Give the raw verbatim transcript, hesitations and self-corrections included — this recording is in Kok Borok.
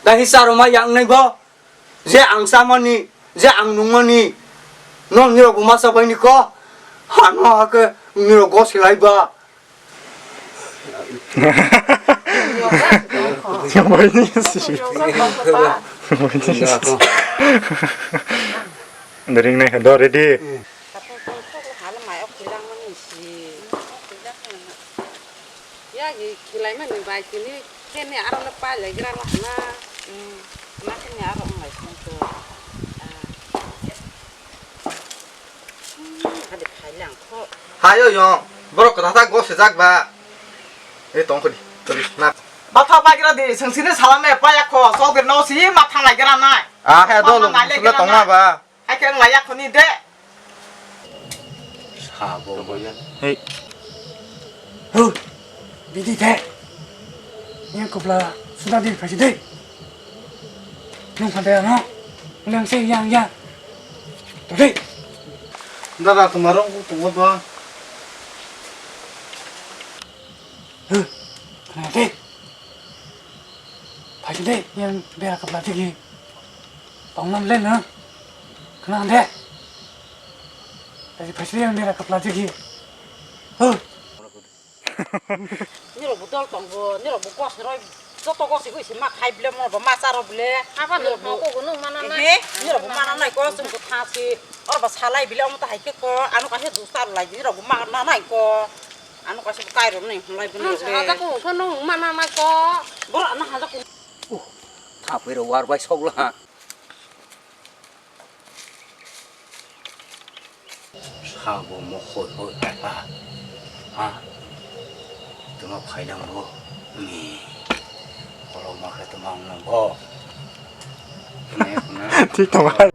Ai, sa rwma yang nai bo. Je ang samani, je ang nungmani. No nirok bo masa bai ni ko. Hano hake nirok go silai ba. Bai ni si. Bai ni si. Dering nai do ready. Hala mai ok hilang mani si. Ya, ki, kilai mani bai, kini, kene aro le pai lai gira lah na. Hmm. Na kene aro ngai sung to. Ah. Hmm, ade phai lang kho. Hayo yong, borok kwthar ta go sejak ba. E tong khodi, khodi, na. Batha pai gira di, seng sini salam e pai kho, sok dir no si ma thang lai gira nai. Ah, he do, ma nai le sula gira tong ma nai. Ba. Hai khe wng lai ya khoni de. Sabo. Hei. Hu. Bidi the. Yang kopla sudah di phaisi de. Nung phade ano. Ulang se yang ya. To de. Dada, tumarong ku tuwa ba. Hu. Khna de. Phaisi de, yang bera kapla tigi. Tong nam le no. Khna de. Tadi phaisi de yang bera kapla tigi. Huh. Nirok bo dol tongo, nirok bo gos roi. Joto gos igoi se ma khai bile mo bo ma charo bile. Apa nirok bo ko gunu mana na. He, nirok bo mana nai ko sum ko thasi. Oro ba salai bile omo ta hai khe ko. Ano kaisa dus tar lai nirok bo mana nai ko. Ano kaisa kai ro nai hwnlai bini. Ang se hajak ko, ko nung mana nai ko. Boro ano hajak ko. Uh, thapui ro war bai sok la. Sabo mo hoi hoi hai pa. Ha? Tuma phai nang bo. Ni. Kolo ma khe tuma ang nang bo. Ne, ne. Thik tong hai.